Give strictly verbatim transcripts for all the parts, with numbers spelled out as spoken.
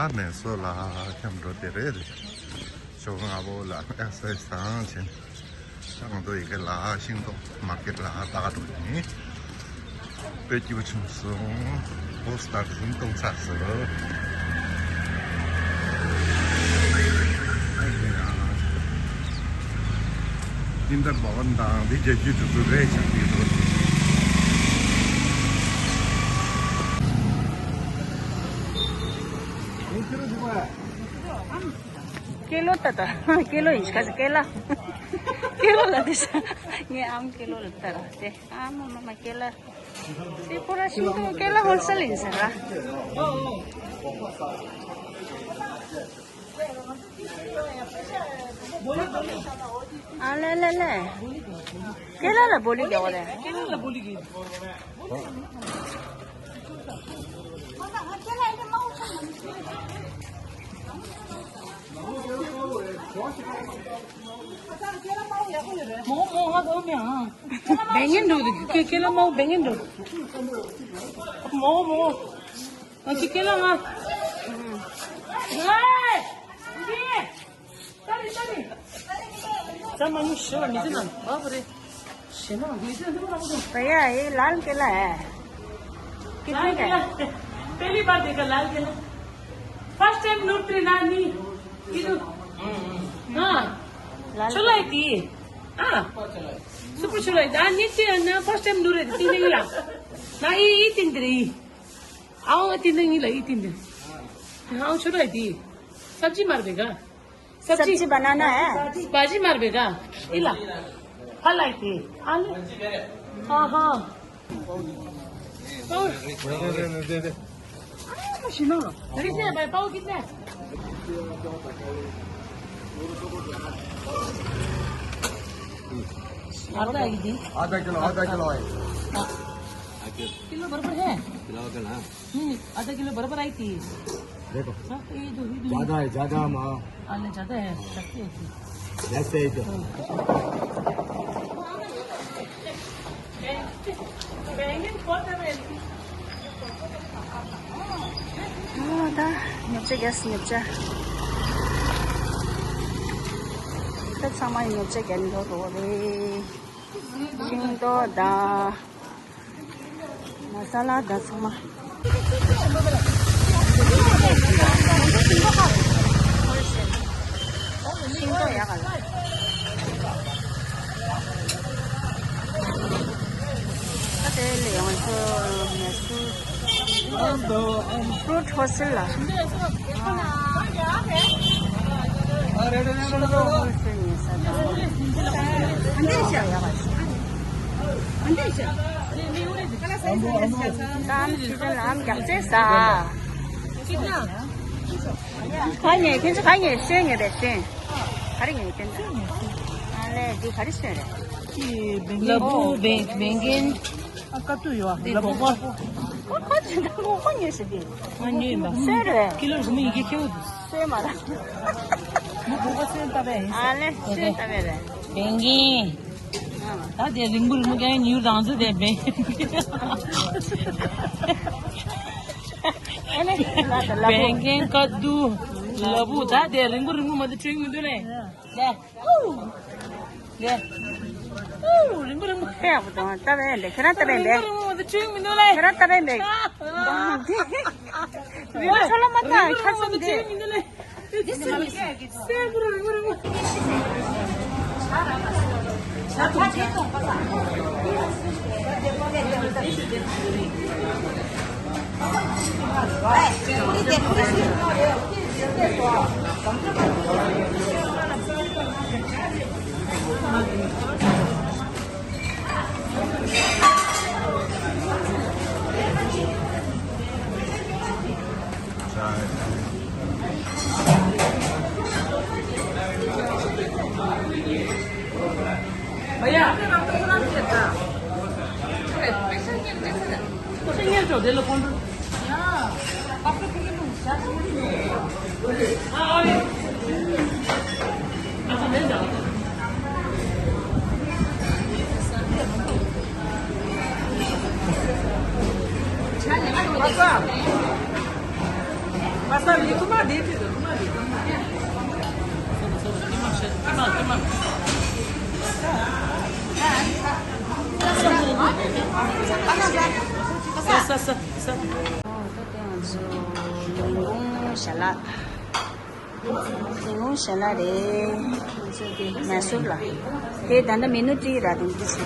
ཨ་མེ་སོ་ལ་འཁྱམས་འགྲོ་དེ་རེད། ཞོགས་ང་བོ་ལ་ཨེག་སར་སའི་ཛི་བྱས་ནས་ང་ཚོ་ཡི་གེ་ལ་ཤིང་ཏོག་མར་ཀེཊ་ལ་ལྟ་ག་འགྲོ་ཡིན། དཔེ་སྐྱིད་པོ་བྱུང་སོང་། པོ་སི་ཊར་བཟུང་གཏོང་ཚར་སོང་། ཀིན་ཌར་བྷ་ཝན་དང་འདི་རྒྱལ་རྒྱུད་དུ་བཟོ་རེ་ཆགས་ཀྱི་འདུག་ཀེ་ལོ་ལྟ་ད། ཀེ་ལོ་ཡིན་ཤག་ཀེ་ལ། ཀེ་ལོ་ལ་དེ་ཤ། ངའི་ཨམ་ཀེ་ལོ་ལ་ལྟ་ར་དེ། ཨ་མ་མ་མ་ཀེ་ལ། དེ་ཁོ་ར་ཤིང་ཏོག་ཀེ་ལ་ཧོལ་སེལ་ཡིན་ཟེར་ར། ཨ་ལེ་ལེ་ལེ། ཀེ་ལ་ལ་བོ་ལི་རྒྱག་པ་རེད། ཀེ་ལ་ལ་བོ་ལི་རྒྱག་མོ་མོ་ང་གོ་མི་ཨ། བེང་ངན་འགྲོ་གི་ཀེ་ལ་མོ་བེང་ངན་འགྲོ། མོ་མོ། ང་ཅི་ཀེ་ལ་ང་། ང་། ཏ་རི་ཏ་རི། ད་མ་ཉུ་ཤོ་མི་ཟིན་ན་བ་བ་རེ། ཤེ་ན་མི་ཟིན་ན་འདུག་ན་འདུག་ཕ་ཡ་ཨེ་ལཱལ་ཀེ་ལ་ཨེ། ཀེ་ལ་ཀེ་ལ། ཀེ་ལ། པེ་ལི་བར་དེ་ཀ་ལཱལ་ཀེ་ལ། ཕར་སི་ཊ་ཊེམ་ནུར་ཏྲི་ན་ནི། ཀི་དུ། ཨ། ལཱལ། ཆོ་ལའི་ཏི། ཨ། སུ་པུ་ཆོ་ལའི་ཏི། ཨ་ནི་ཏི་ཨ་ན་ཕར་སི་ཊ་ཊེམ་ནུར་རེ་ཏི་ནི་ལ། ན་ཨི་ཨི་ཏིན་ཏི་རེ་ཨི། ཨའོ་ཏི་ནི་ལ་ཨི་ཏི་ནི། ཨའོ་ཆོ་ར་ཏི། སབ་ཇི་མར་བེ་ག་སབ་ཇི། སབ་ཇི་བ་ན་ན་ཨ། སྦ་ཇི་མར་བེ་ག་ཨི་ལ། ཧ་ལ་ཏི། ཨ་ལེ། ཨ་ཧ། ཨ་མ་ཤི་ན། རི་སེ་བའི་པའོ་ཀི་ཏེ། अर्धा है दीदी। आधा किलो, आधा किलो है। हाँ। किलो बराबर है। किलो का ना। नहीं, आधा किलो बराबर आई थी। देखो। हाँ, ये दो, ये दो। ज्यादा है, ज्यादा माँ। हाँ, नहीं, ज्यादा है, सस्ती है थी। जैसे ही तो। ཨོ་ད་ཉོ་ཆ་རྒྱག་སི་ཉོ་ཆ། ད་ཚང་མ་ཉོ་ཆ་རྒྱག་འགྲོ་རོགས་རེད། ཤིང་ཏོག་དང་མ་ས་ལ་དང་ཚང་མ། ཤིང་ཏོག་ཡག་ག་ལ། ད་དེ་ལས་ཡང་ཚོ་ངལ་གསོ། ཕྲུ་གུ་ཧོ་སེལ་ལ། ཤིང་ཏོག་ཧོ་སེལ་ནས་ས་ད། ཨ་འདྲས་ཤག་ཡག་ག་ལ། ཨ་འདྲས་ཤག་ད་ཨམ་སི་ཛན་ལ་ཨམ་རྒྱག་རྩེ་ཟ། ག་ཉེ་ཁྱེད་ཚོ་ག་ཉེ་སོན་ཉེ་བས་སོན། ག་རེ་ཉེ་ཁྱེད་ཚོ། ཨ་ལས་འདི་ག་རེ་སོན་རེད། ལ་བུ་བེང་བེང་གིན། ཨ་ཀ་ཏུ་ཡོ་ལ་བུ་ཀོ། ཀོ་ཀོ་ཅི་འདྲ་ཀོ་ཀོ་ཉེ་ཞིག་འདི། ང་ཉོས་ཡིན་པ། སོན་རེད། ཀི་ལོ་རུ་མི་ཡི་གེ་ཁེའུ་དུ། སོན་མ་ར། མུ་བུ་ཀོ་སོན་ཏ་བས་ཡིན། ཨ་ལས་སོན་ཏ་བས་རེད། བེང་གིན། ད་དེ་རིང་པོ་རིང་པོ་ཀྱང་ཉིའུ་རང་ཚོ་དེ་བེང་། ཨ་ནི་ལ་ད་ལ་བུ། བེང་གིན་ཀ་ཏུ། ལ་བུ་ད་དེ་རིང་པོ་རིང་པོ་མ་དུ་ཁྲུང་མི་འདུག་ལེ། ལེ། ལེ། རིང་པོ་རིང་པོ། ཧེ་ཡག་པོ་དང་ལྟ་བས་འདི་ཁྱེད་རང་ལྟ་བས་འདི། རིང་པོ་རིང་པོ་མ་དུ་ཁྲུང་མི་འདུག་ལེ། ཁྱེད་རང་ལྟ་བས་འདི། རིང་པོ་ཆོ་ལོ་མ་ཐག་ཁ་སོམ་འདི། ཁྲུང་མི་འདུག་ལེ། भैया, आपके नाम तो सुना नहीं था। पैसा नहीं है, पैसा नहीं है। तो सही है, जो दे लो, कौन? हाँ, आपको कितने को? हाँ, और ये। अच्छा, ले जाओ। पापा, पापा, ये तो ཨོ། ད་དེ་ང་ཚོ་ཉིན་གུང་ཞལ་ལག་ཉིན་གུང་ཞལ་ལག་རེད། ང་ཚོ་དེ་མེ་སོར་ལ། དེ་ད་ལྟ་མི་ནུ་ཏི་ར་དུང་ཏི་ཆེ།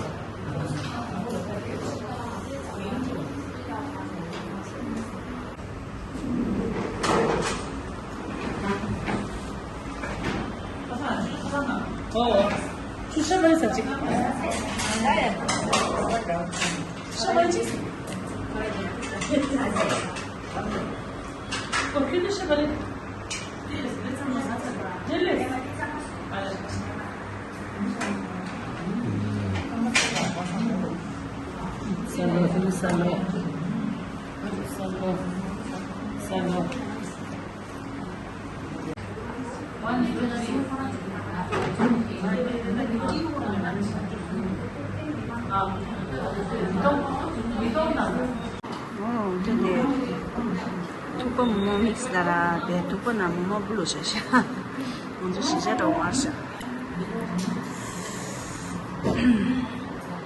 ཨོ། དེ་ནས་ཐུག་པ་མོག་མོག་མིག་སི་ལ་ར་དེ་ཐུག་པ་ན་མོག་མོག་བུ་ལོ་ཤ་ཤ། ང་ཚོ་ཤི་ཤ་འདྲ་བ་ཤ།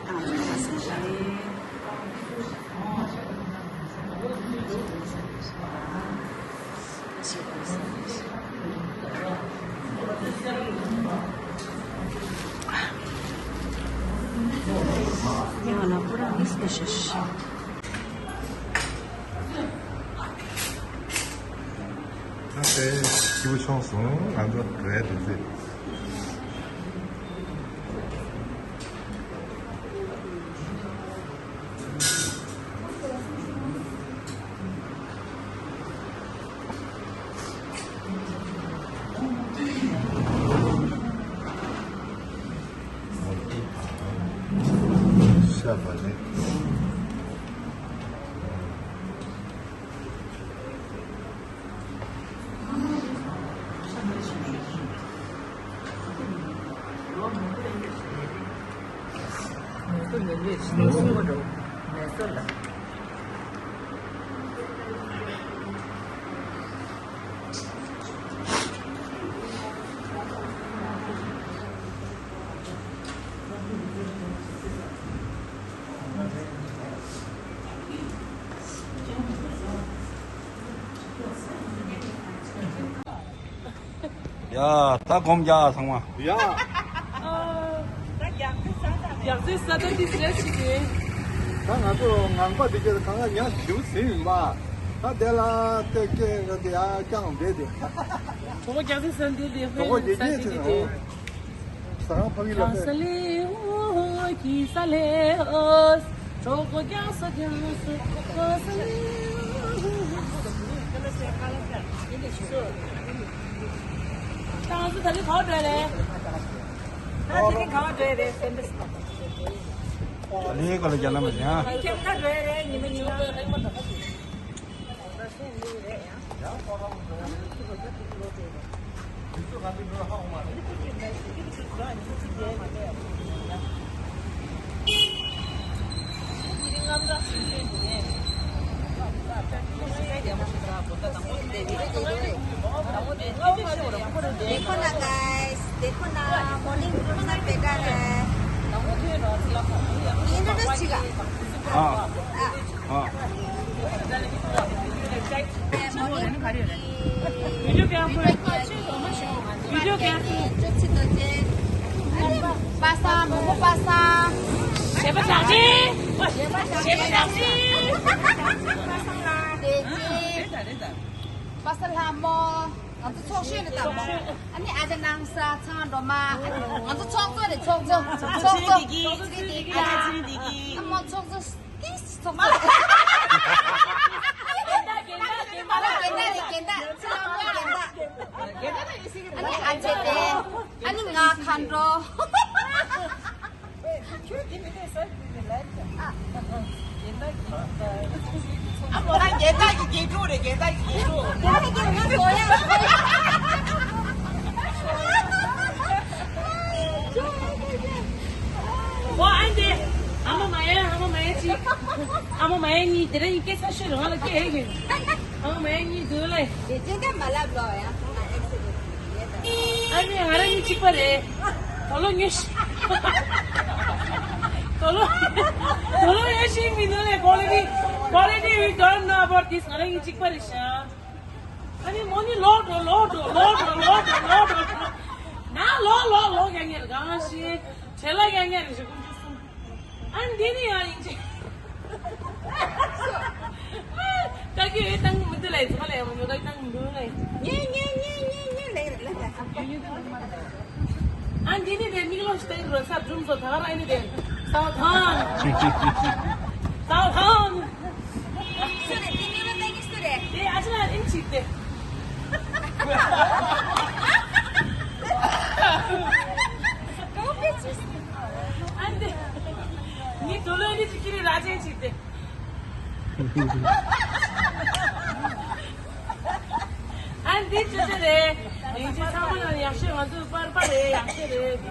ཏང་ཚོ་ཁ་སེ་ཤ་རེད། ཡང་ན་པུ་ར་མིག་སི་ཤ་ཤ། ད་དེ་སྐྱིད་པོ་བྱུང་སོང་། ང་ཚོ་བྲོས་འགྲོ་ཟེར། ཤ་བ་ལེ། ཡ། ད་སྒོམ་རྒྱག་ཚང་མ། ཡ། རྒྱག་རྩེ་ས་ད་འདི་ཟེར་ཞིག་རེད། ད་ང་ཚོ་ངང་པ་འདི་གས་གང་ལ་ཉག་ཞིབ་ཟིན་ཡིན་པ། ད་དེ་ལ་ལྟོས་སྐད་དེ་ཡ་རྐྱང་བསྡད་དེ། གྲོགས་པོ་རྒྱག་རྩེ་ས་འདི་ལས་གྲོགས་པོ་ཧོན་རྒྱག་ས་རྒྱག་འདི་རྒྱག་འདི། ས་རང་ཕ་གི་ལ་ཀྱང་ས་ལེ་འོ་ཀྱི་ས་ལེ་ཨོ། གྲོགས་པོ་རྒྱག་ས་རྒྱག་ས་གྲོགས་པོ་ས་ལེ་ཨོ། ཏང་སུ་ད་ལི་ག་བ་འགྲོ་རེད། ད་དེ་རིང་ག་བ་འགྲོ་རེད་ཟེར་འདི། ད་ལི་ག་ལ་རྒྱ་ནག་མ་ཟིན་ཨ། ཁྱེད་ཀ་འགྲོ་རེད་ཉི་མ་ཉི་མ། देखो ना गाइस, देखो ना, मॉर्निंग ग्रुप में बैठा है। ये इंट्रोड्यूस किया। हाँ। हाँ। वीडियो क्या आपको? वीडियो क्या आपको? पासा, मोमो पासा। शेबा चाची। शेबा चाची। पासा लामो। ང་ཚོ་ཚོགས་ཤོས་ནི་དང་མོ། ཨ་ནི་ཨ་ཅག་ནང་ས་ཚང་འགྲོ་མ། ང་ཚོ་ཚོགས་གཙོ་རེད། ཚོགས་གཙོ། ཚོགས་གཙོ། ཚོགས་གཙོ། ཨ་མོ་ཚོགས་གཙོ། ཏིས་ཚོགས་གཙོ། རྒན་བདག་རེད། རྒན་བདག་རེད། ཚེ་ལྷ་མོ་རྒན་བདག་ཨ་ནི་ཨ་ཅེ་དེ། ཨ་ནི་ང་མཁའ་འགྲོ། ཁྱོད་དེ་མི་ལས་ས་དེ་ལ་ཡ། ཨ། རྒན་བདག་གི་ཨ་མོ་ལ་རྒན་བདག་གི་རྒན་ཕྲུག་རེད། རྒན་བདག་གི་རྒན་ཕྲུག་ཨོ་ཨ་འདི། ཨ་མ་མ་ཡ། ཨ་མ་མ་ཡ་ཅི། ཨ་མ་མ་ཡ་གཉིས་དེ་རིང་སྐད་ཆ་ཤོད་རུང་ང་ལ་སྐད་ཡོད་གི། ཨང་མེ་གཉིས་འདུག་ལེ། དེ་ཅི་འདྲ་མ་ལབ་ལོ་ཡ། ང་ཨེག་སི་ཌེན་ཊི་ཡེ་ད། ཨ་ནི་ང་རང་གཉིས་གཅིག་པ་རེད། དོ་ལོ་ཉོ་ཤི། དོ་ལོ། དོ་ལོ་ཉོ་ཤི་མི་འདུག་ལེ། Quality, quality, we don't know about this. ང་རང་གཉིས་གཅིག་པ་རེད་ཤག་ཨ་ནི་མོ་ནི་ལོག་འགྲོ་ལོག་འགྲོ་ལོག་འགྲོ་ལོག་འགྲོ་ལོག་འགྲོ། ན་ལོག་ལོག་ལོག་ཡ་ཉེར་གང་ཤི། བྲེལ་ལ་ཡ་ཉེར་ཞིག་ཀུན་ཅི་སུམ། ཨ་འདི་ནི་ཡང་ཡིན་ཅི། ཀ་ཀི་ཡོད་བཏང་མི་འདུག་ལེ། ཚོ་ལེ་མོ་ཉོ་ཀ་བཏང་མི་འདུག་ལེ། ཉེ་ཉེ་ཉེ་ཉེ་ཉེ་ལེ་ལེ། ཨ་འདི་ནི་དེ་མིག་ལོག་ཞིག་བཏང་རོ་ས་སྒྲུང་བཟོ་ད་ག་ར་ཨ་ནི་དེ། སའོ་ཐང་། སའོ་ཐང་། སུ་རེད། དེ་ཉོ་ལ་བཏང་གི་སུ་རེད། དེ་ཨ་ཅག་ཨིན་ཅི་དེ། ཨན་དེ། ནི་དུ་ལོ་ནི་ཅི་ཀི་རི་ར་ཅན་ཅི་དེ། ཨན་དེ་ཅི་ཅི་རེད། ཡིན་ཅི་ཚང་མ་ལ་ཡག་ཤོས། ང་ཚོ་པར་པར་རེད། ཡག་ཤོས་རེད།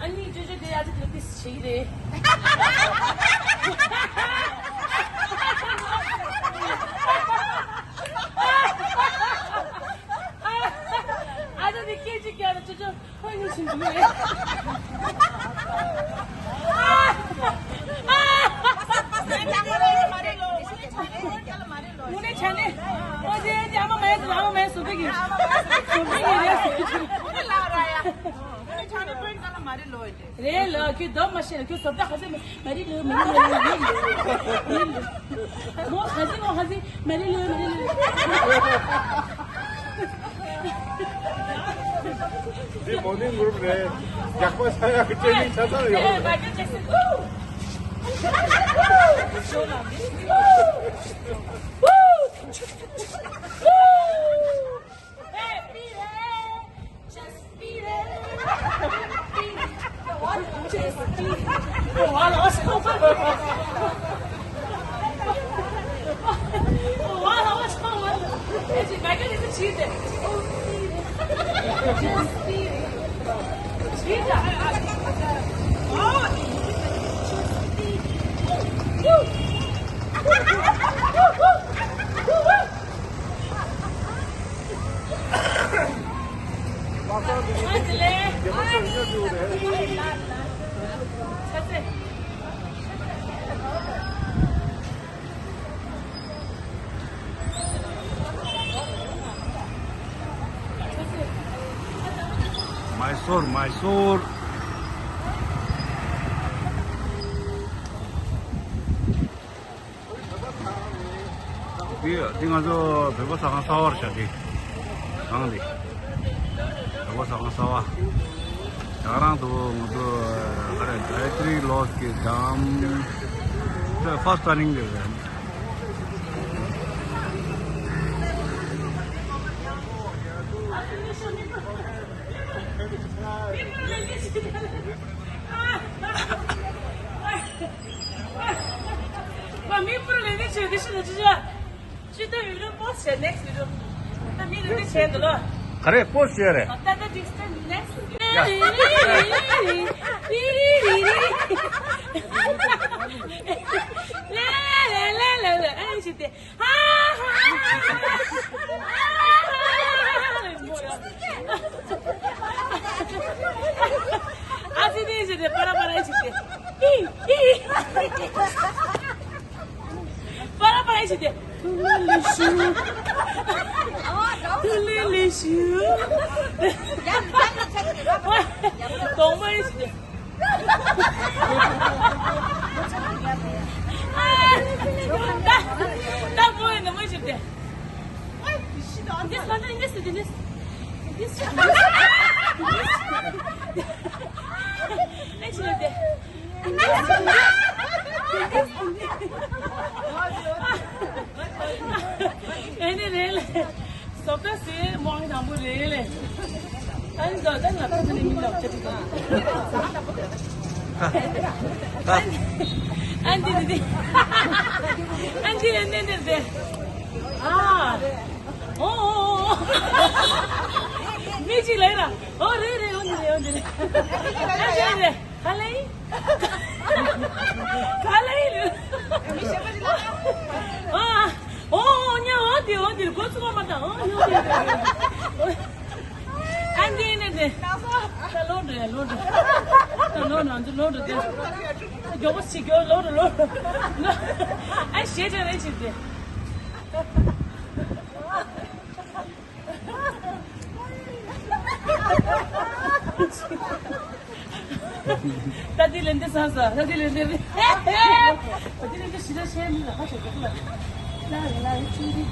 ཨ་ནི་ཅོ་ཅོ་དེ་ཨ་ཅག་ལ་ཏིས་ཞིག་རེད། ཨ་ཅག་དེ་སྐད་ཅིག་རྒྱག་ན་ཅོ་ཅོ་ཁོ་གཉིས་ཕྱིན་འདུག་རེད། དངོས་གནས་ཆ་ནས། ཨོ་ཅེ་ཅེ། ཨ་མ་མ་ཡ་ཟེར། ཨ་མ་མ་ཡ་བཟོ་པའི་གི། བཟོ་པའི་གི་རེད། རེད་ལ། ཁྱོད་སྡོམ་མ་ཤེས་ན། ཁྱོད་སོབ་ད་ཁ་ཟེར་མ་རེད་ལོ། མ་རེད་ལོ། མོ་ཁ་ཟེར། མོ་ཁ་ཟེར་མ་རེད་ལོ། མ་རེད་ལོ། འདི་མོར་ནིང་གུ་རུབ་རེད། རྒྱག་པ་ས་ཡག་གི་ཊེ་ནིང་ཆ་ཚང་ཡོད། མའི་སོར། མའི་སོར། འདི་འདི་ང་ཚོ་བོད་པ་ཟ་ཁང་གསར་པ་རེད་ཤག་འདི་ཁང་འདི། བོད་པ་ཟ་ཁང་གསར་པ། ཡང་རང་དུ་ང་ཚོ་ག་རེ། ག་ཡ་ཏྲི་ལོ་ཀི་དམ། ཕར་སི་ཊར་ནིང་འདི་རེད། མ་མི་པུར་ལས་ནས་བྱོས་དེ་ཤི་ལ་ཅི་བྱ། ཅི་ལྟ་བི་ཌི་ཡོ་པོ་སི་ཊི་བྱས། ནེག་སི་ཊི་བི་ཌི་ཡོ། ད་མི་རེ་རེ་བྱས་འདུག་ལོ། ག་རེ་པོ་སི་ཊི་བྱས་རེད། ད་ད་ཌི་སི་ཊན་ནེག་སི་ཊི་བི་ཌི་ཡོ། ལེ་ལེ་ལེ་ལེ་ལེ། ཨ་ནི་ཞིག་དེ། ཨ་ཙི་དེ་ཞིག་དེ། པ་ར་པ་ར་ཞིག་དེ། ཨི་ཨི། པ་ར་པ་ར་ཞིག་དེ། ལེ་ལེ་ཞུ། ལེ་ལེ་ཞུ། གདོང་མ་ཞིག་དེ། ད་ད་མོ་ཡིན་ན་མོ་ཞིག་དེ། This one, this, this, this, this, ཨེ་ནི་རེད་ལེ། སོབ་ད་སེ་མོང་དང་པོ་རེད་ལེ། ཨ་ནི་ད་ད་ང་ད་ད་ནི་མི་ལོག་ཅི་ད། ཨ་འདི་འདི་འདི། ཨ་འདི་ཨ་འདི་འདི་འདི། ཨ། ཨོ་ཨོ་ཨོ། མི་གཅིག་ལེ་ར། ཨོ་རེད་རེད། ཨོ་འདི་རེད། ཨོ་འདི་རེད། ཨ་འདི་རེད། ག་ལེ། ག་ལེ་ལུ། ཨ། ཨོ་ཨོ་ཉ་ཨོ། དེ་འོ་དེར་འགོ་ཚུགས་པ་མ་ཐག་འོ་ཡོང་དེ། ཨ་འདི་ནས་དེ། ད་ལོག་འགྲོ་ཡ་ལོག་འགྲོ། ད་ལོག་ན་ཚོ་ལོག་འགྲོ་དེ། མགྱོགས་པོ་ཞིག་མགྱོགས་ལོག་འགྲོ་ལོག་འགྲོ། ཨ་ཞེ་དྲག་རེད་ཅིག་དེ། ད་དེ་ལས་འདི་ས་ས་ད་དེ་ལས་འདི་རེད། ད་དེ་ལས་འདི་ཞི་ད་ཤེས་མི་ལ་ཧ་ཤེས་གི་ལ། ལ་ལ་ལ་ཅི་རེད།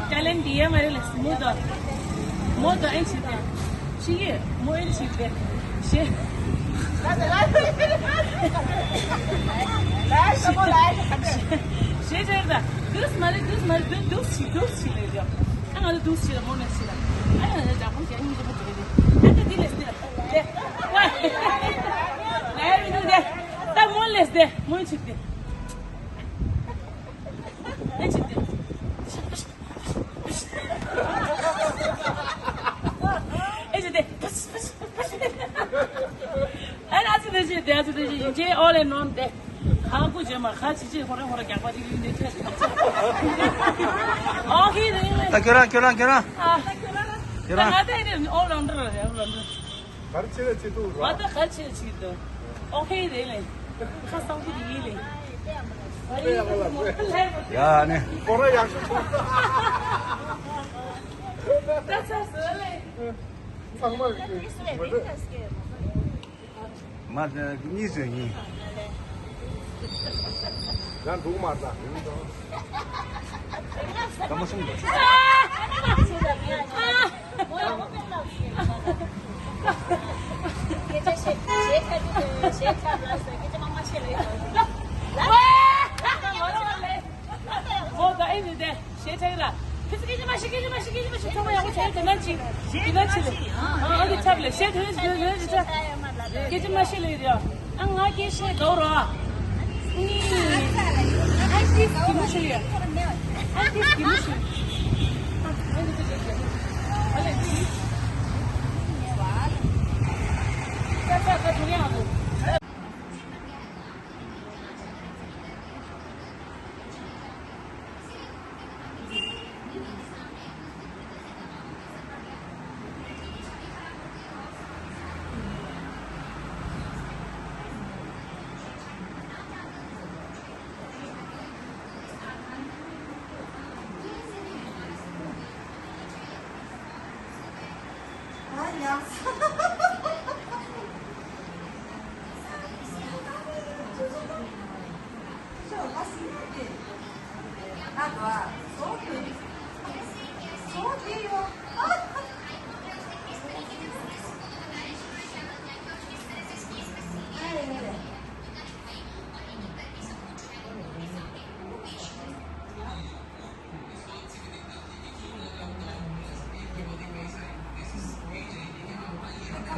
ཅ་ལན་དེ་ཡ་མ་རེད་ལ་མོ་ད། མོ་ད་ཨེ་ཆི་ད། ཅི་ཡེ་མོ་ཨེ་ཆི་ད། ཤེས། ཤེས་རེད་ད། དུས་མ་རེད་དུས་མ་རེད་དུས་དུས་ཞིག་དུས་ཞིག་རེད་ཡ། ཨ་ང་ཚོ་དུས་ཞིག་ལ་མོ་ནས་ཞིག་ལ། ཨ་ཡང་ལས་འཇག་པོ་ཞིག་ཨ་ཡིན་གྱི་མོ་ཞིག་རེད། ཨ་ད་དེ་ལས་སྟེ་ལ་དེ། ལས་མི་འདུག་དེ། ད་མོ་ལས་སྟེ་མོ་ཆིག་སྟེ། ཨེ་ཆིག་སྟེ། ཨེ་ཆིག་སྟེ། ཨ་ལ་ཨ་ཚོ་དེ་ཆིག་སྟེ་ཨ་ཚོ་དེ་ཆིག་སྟེ་ཨོ་ལེ་ནོན་དེ། ཁ་ཁུ་བྱེད་མ་ཁ་ཆི་ཆི་ཁོ་རང་ཁོ་རང་རྒྱག་པ་ཅིག་ཡིན་དེ་ཆེ། ཨོ་ཁེ་རེད། ད་ཁྱོད་རང་ཁྱོད་རང་ཁྱོད་རང་། ཨ། ཁྱོད་རང་། ང་ད་ཨེ་རེད་ཨོ་ལོན་ཌོན་རེད་ཨོ་ལོན་ཌོན། གར་ཆེ་རེ་ཆེ་ཏུ་ར། ང་ད་གར་ཆེ་རེ་ཆེ་ཏུ། ཨོ་ཁེ་རེད་ལེ། ཁ་སང་ཁུ་དེ་ཡིན་ལེ། ཡ་ནི། ཁོ་རང་ཡག་ཤོས་ཆོག་ད་ཚ་ཟོས་ལེ། ཚང་མ་གི་མི་འདུག་མ་གཉིས་སུ་ཡིན། ཡང་འདུག་མ་ལྟ། ད་མ་སོང་། ཨོ་ད་ཨེ་ནི་དེ། ཞེ་ཁྲེལ་ལ། ཁྱེད་ཚོ་སྐད་ཆ་མ་བཤད་སྐད་ཆ་མ་བཤད་སྐད་ཆ་མ་བཤད། ཚང་མ་ཡག་པོ་བྱས་དེ་ན་ཅི། དེ་ན་ཅི་ལེ། ཨ་ཨ་འདི་ཁྱབ་ལེ་ཞེ་ཁྲེལ་ཞེ་ཁྲེལ་ཞེ་ཁྲེལ། སྐད་ཆ་མ་བཤད་ལེ་རེད། ཨ་ང་སྐད་བཤད་དོ་རོ། ཨ་ཏིས་གི་མོ་ཞུ་ཡ། ཨ་ཏིས་གི་མོ་ཞུ། ཨ་ལེ་ཏིས། ས་ས་ཁ་ཐུག་ཡང་འདུག་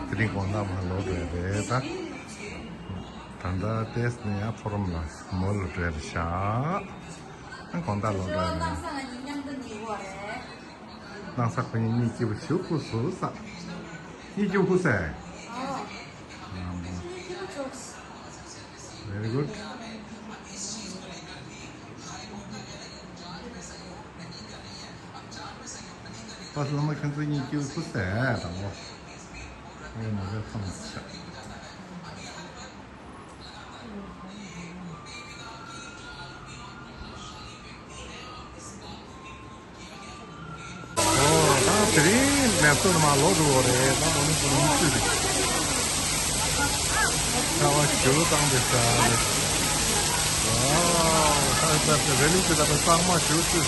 དེ་རིང་དགོང་དག་མར་ལོག་འགྲོ་ཡ་རེད་ད། ད་ལྟ་ཏེས་ནས་ཡང་ཕོ་རོམ་ལ་མོལ་ལ་འགྲོ་ཡ་རེད་ཤག་ཨ་དགོང་དག་ལོག་འགྲོ་ཡ་རེད། སྣང་ས་ཁོ་གཉིས་གཉིད་སྐྱིད་པོ་ཞུ་ཁུ་སུ་ས། གཉིད་སྐྱིད་པོ་ཁུ་སེ། Very good. པ་སློབ་མ་ཁྱོད་ཚོ་གཉིས་སྐྱིད་པོ་ཁུ་སེ་དང་པོ། ཨེ་མ་གི་ཁམས་ཤ། ཨོ། ད་དེ་རིང་ནས་སོ་མ་ལོག་འགྲོ་བ་རེད། ད་མོ་ནི་ཀུན་སློང་ཚུད་རེད། ཁ་བ་ཞུ་བཏང་དེ་ས་རེད། ཝའོ། ད་ད་ད་རེ་ལིང་གི་ད་ད་གཙང་མ་ཞུ་ཚུད།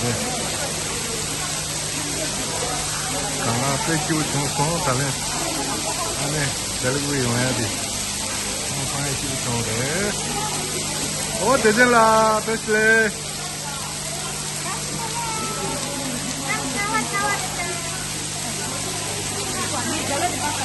འདི། གང་ལ་དཔེ་སྐྱིད་པོ་བྱུང་སོང་ད་ལན། ཨ་ནེ་དེ་ལ་གུ་ཡོང་ཡ་དེ། ཁོང་ཚང་ཡ་སྐྱིད་པོ་བྱུང་རེད། ཨོ་བདེ་ཆེན་ལ་བཀྲ་ཤིས་བདེ་ལེགས།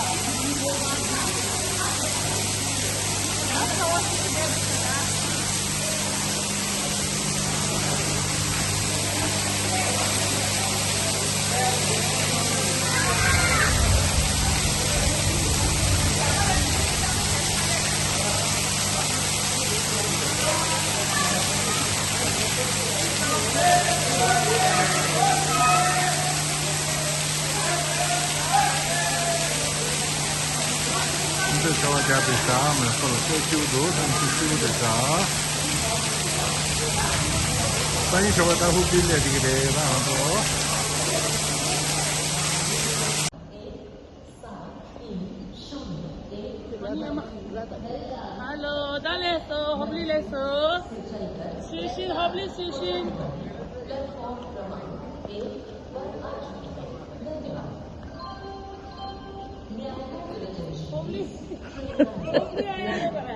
ཚོས་ཆར་པ་རྒྱག་པའི་ཟ་མ་ཁོ་ལ་དཔེ་སྐྱིད་པོ་འདུག་ཐང་ཆུ་སྐྱིད་པོ་རེད་ཤག་སང་ཉིན་ཞོགས་པ་ད་ཧུ་པི་སླེབས་ཀྱི་རེད་ལ་ང་ཚོ། Hello, ད་སླེབས་སོང་། ཧོབ་ལི་སླེབས་སོང་། སུ་ཤིན། ཧོབ་ལི་སུ་ཤིན། ཧོབ་ལི། ཧོབ་ལི་ཨ་ཡ་ལ་བ།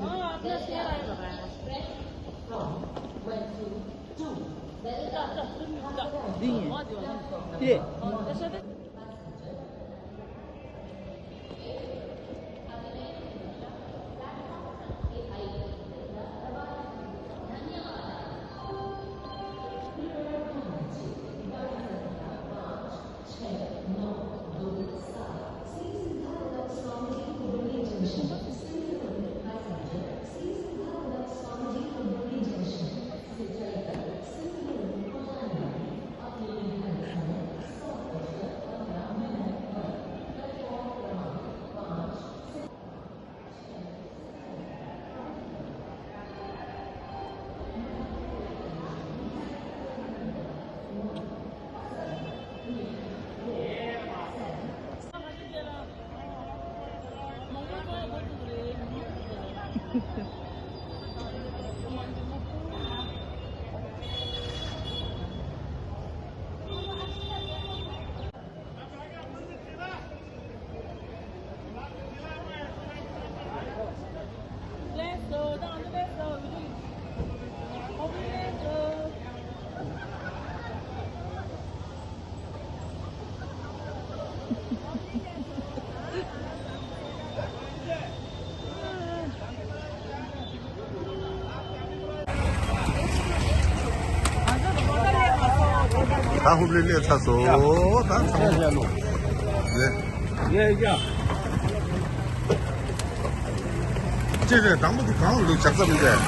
ཨ་ཨ་ཕ་སེ་ཨ་ཡ་ལ་བ། འདི་ཡིན། དེ། ད་ཧུབ་ལི་སླེབས་ཚར་སོང་། ད་ཚང་མ། ཡ་ཡ། ལེ། ཡ་ཡ། ཅི་རེད། དང་པོ་དེ་གང་ལ་ལུག་ཇག་རྩ་མི་འདྲ།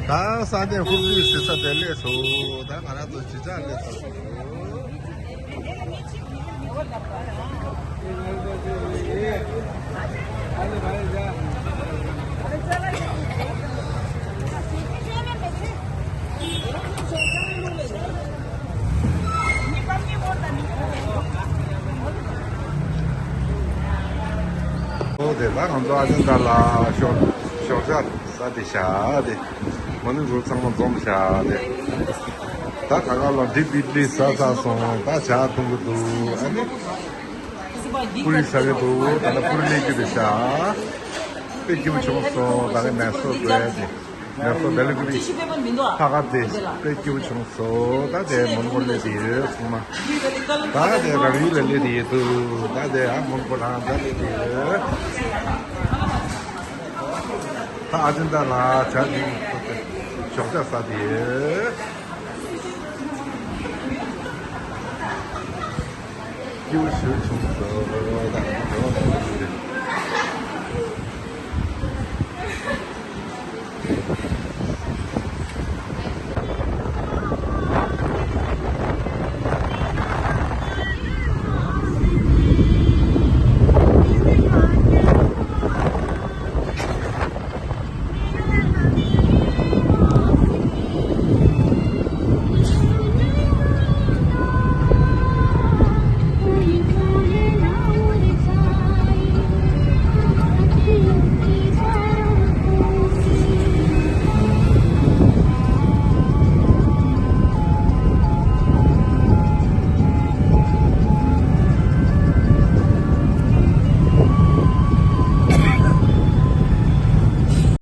ད་ས་གནས་ཧུབ་ལི་ཟེར་ས་དེ་སླེབས་སོང་། ད་ང་རང་ཚོ་གཞིས་ཆགས་སླེབས་ཚར་སོང་། ཨོ་དེ་ད་ང་ཚོ་ཨ་ཅན་ད་ལ་ཞོགས་ཞོགས་ཇ་ཟ་དེ་ཤ་དེ། མོ་ནི་རུ་ཚང་མ་འཛོམས་ཤག་དེ། ད་ད་ག་ལ་འདི་པི་ལི་ཟ་ཚར་སོང་། ད་ཇ་འཐུང་གི་འདུག་ཨ་ནི་པུ་རི་ཟ་གི་འདུག་ད་ལྟ་པུ་རི་སླེབས་རྒྱུ་རེད་ཤག་དཔེ་སྐྱིད་པོ་བྱུང་སོང་། ད་ག་མེ་སོ་དགོས་དེ། མེ་སོ་བེ་ལི་གུ་རི་ཁ་ཁ་དེ་དཔེ་སྐྱིད་པོ་བྱུང་སོང་། ད་དེ་མོན་གྷོ་སླེབས་དེ་ཡོད་ཚང་མ། ད་དེ་རང་ཡུལ་ལ་སླེབས་དེ་ཡོད་འདུག་ད་དེ་ཨ་མོན་གྷོ་རང་ད་སླེབས་དེ་ཡོད། ད་ཨ་ཅན་ད་ལ་ཇ་འདི་ཞོགས་ཇ་ཟ་དེ། སྐྱིད་པོ་ཞིག་བྱུང་སོང་། ད་ང་ཚོ་